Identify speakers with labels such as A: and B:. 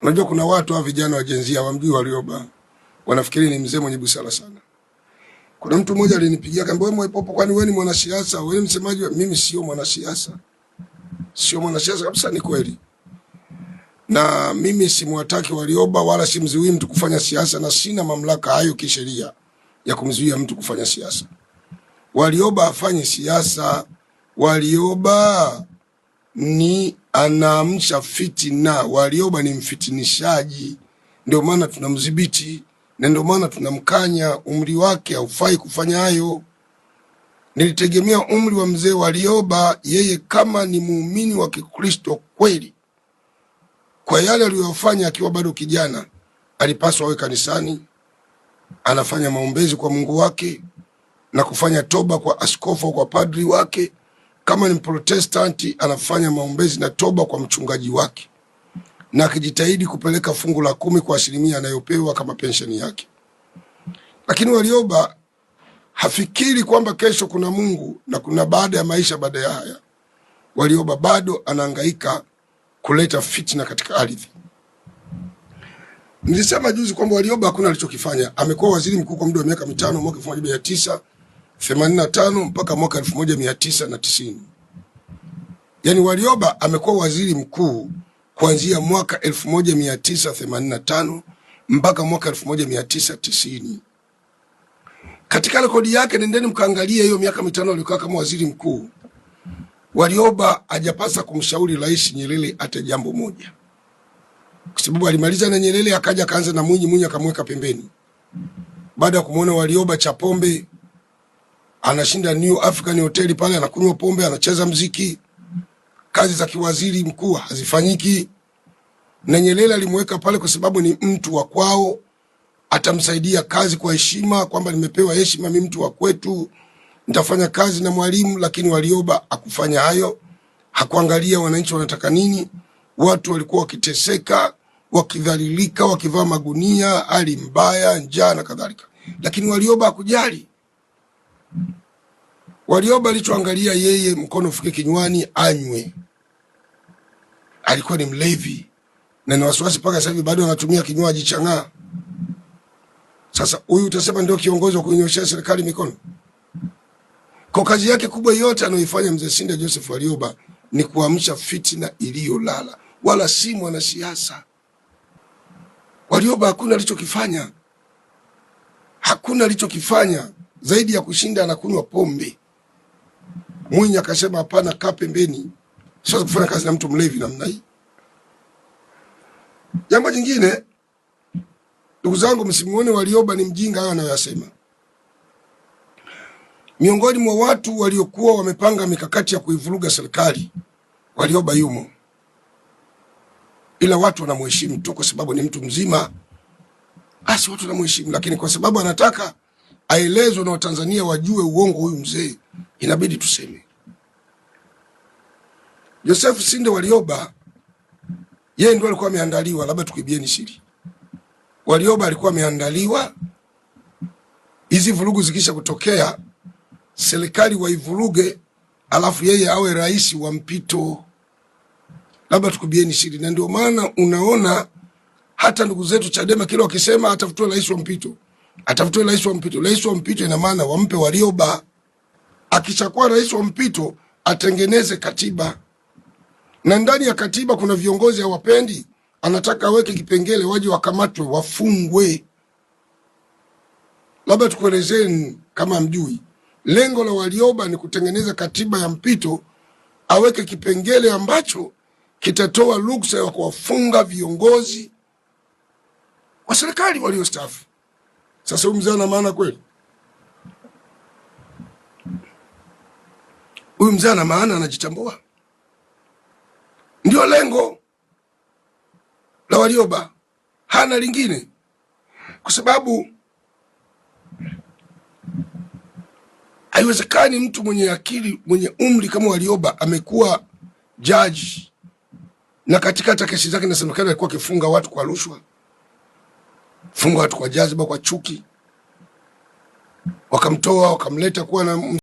A: Unajua kuna watu hao vijana wa Gen Z hawamjui Warioba, wanafikiri ni mzee mwenye busara sana. Kuna mtu mmoja alinipigia akaniambia, wewe Mwaipopo, kwani wewe ni mwanasiasa? Wewe ni msemaji? Mimi sio mwanasiasa, sio mwanasiasa kabisa, ni kweli. Na mimi simwataki Warioba wala simzuii mtu kufanya siasa, na sina mamlaka hayo kisheria ya kumzuia mtu kufanya siasa. Warioba afanye siasa. Warioba ni anaamsha fitina. Warioba ni mfitinishaji, ndio maana tunamdhibiti na ndio maana tunamkanya. Umri wake haufai kufanya hayo. Nilitegemea umri wa mzee Warioba, yeye kama ni muumini wa Kikristo kweli, kwa yale aliyofanya akiwa bado kijana, alipaswa awe kanisani anafanya maombezi kwa Mungu wake na kufanya toba kwa askofu au kwa padri wake. Kama ni Protestanti anafanya maombezi na toba kwa mchungaji wake, na akijitahidi kupeleka fungu la 10 kwa asilimia anayopewa kama pensheni yake. Lakini Warioba hafikiri kwamba kesho kuna Mungu na kuna baada ya maisha baada ya haya. Warioba bado anahangaika kuleta fitna katika ardhi. Nilisema juzi kwamba Warioba hakuna alichokifanya. Amekuwa waziri mkuu kwa muda wa miaka 5, mwaka 1985 mpaka mwaka 1990. Yaani Warioba amekuwa waziri mkuu kuanzia mwaka 1985 mpaka mwaka 1990. Katika rekodi yake, nendeni mkaangalie hiyo miaka 5 aliyokaa kama waziri mkuu, Warioba hajapasa kumshauri Rais Nyerere hata jambo moja, kwa sababu alimaliza na Nyerere akaja akaanza na Mwinyi, Mwinyi akamweka pembeni baada ya kumuona Warioba cha pombe anashinda New African Hotel pale, anakunywa pombe, anacheza mziki, kazi za kiwaziri mkuu hazifanyiki. Na Nyerere alimweka pale kwa sababu ni mtu wa kwao, atamsaidia kazi kwa heshima, kwamba nimepewa heshima mimi mtu wa kwetu, nitafanya kazi na Mwalimu. Lakini Warioba hakufanya hayo, hakuangalia wananchi wanataka nini. Watu walikuwa wakiteseka, wakidhalilika, wakivaa magunia, hali mbaya, njaa na kadhalika, lakini Warioba hakujali. Warioba alichoangalia yeye, mkono ufike kinywani, anywe. Alikuwa ni mlevi na ni wasiwasi mpaka sasa hivi bado anatumia kinywaji cha ng'aa. Sasa huyu utasema ndio kiongozi wa kunyoshea serikali mikono? Kwa kazi yake kubwa yote anayoifanya mzee Sinde Joseph Warioba ni kuamsha fitina iliyolala, wala si mwanasiasa. Warioba hakuna alichokifanya, hakuna alichokifanya zaidi ya kushinda na kunywa pombe. Mwinyi akasema hapana, kaa pembeni, siwezi kufanya kazi na mtu mlevi namna hii. Jambo jingine, ndugu zangu, msimuone Warioba ni mjinga hayo anayoyasema. Miongoni mwa watu waliokuwa wamepanga mikakati ya kuivuruga serikali, Warioba yumo, ila watu wanamheshimu tu kwa sababu ni mtu mzima, basi watu wanamheshimu, lakini kwa sababu anataka aelezwe na Watanzania wajue uongo huyu mzee, inabidi tuseme. Joseph Sinde Warioba yeye ndio alikuwa ameandaliwa, labda tukuibieni siri. Warioba alikuwa ameandaliwa hizi vurugu zikisha kutokea, serikali waivuruge, alafu yeye awe rais wa mpito. Labda tukubieni siri, na ndio maana unaona hata ndugu zetu Chadema kila wakisema atafutwe rais wa mpito, atafutwe rais wa mpito, rais wa mpito, ina maana wampe Warioba. Akishakuwa rais wa mpito atengeneze katiba, na ndani ya katiba kuna viongozi hawapendi, anataka aweke kipengele waje wakamatwe wafungwe. Labda tukuelezeni kama mjui, lengo la Warioba ni kutengeneza katiba ya mpito, aweke kipengele ambacho kitatoa ruksa ya kuwafunga viongozi wa serikali waliostaafu. Sasa huyu mzee ana maana kweli? Huyu mzee ana maana, anajitambua. Ndio lengo la Warioba, hana lingine, kwa sababu haiwezekani mtu mwenye akili mwenye umri kama Warioba amekuwa jaji na katika hata kesi zake inasemekana alikuwa akifunga watu kwa rushwa, funga watu kwa jaziba, kwa chuki, wakamtoa wakamleta kuwa na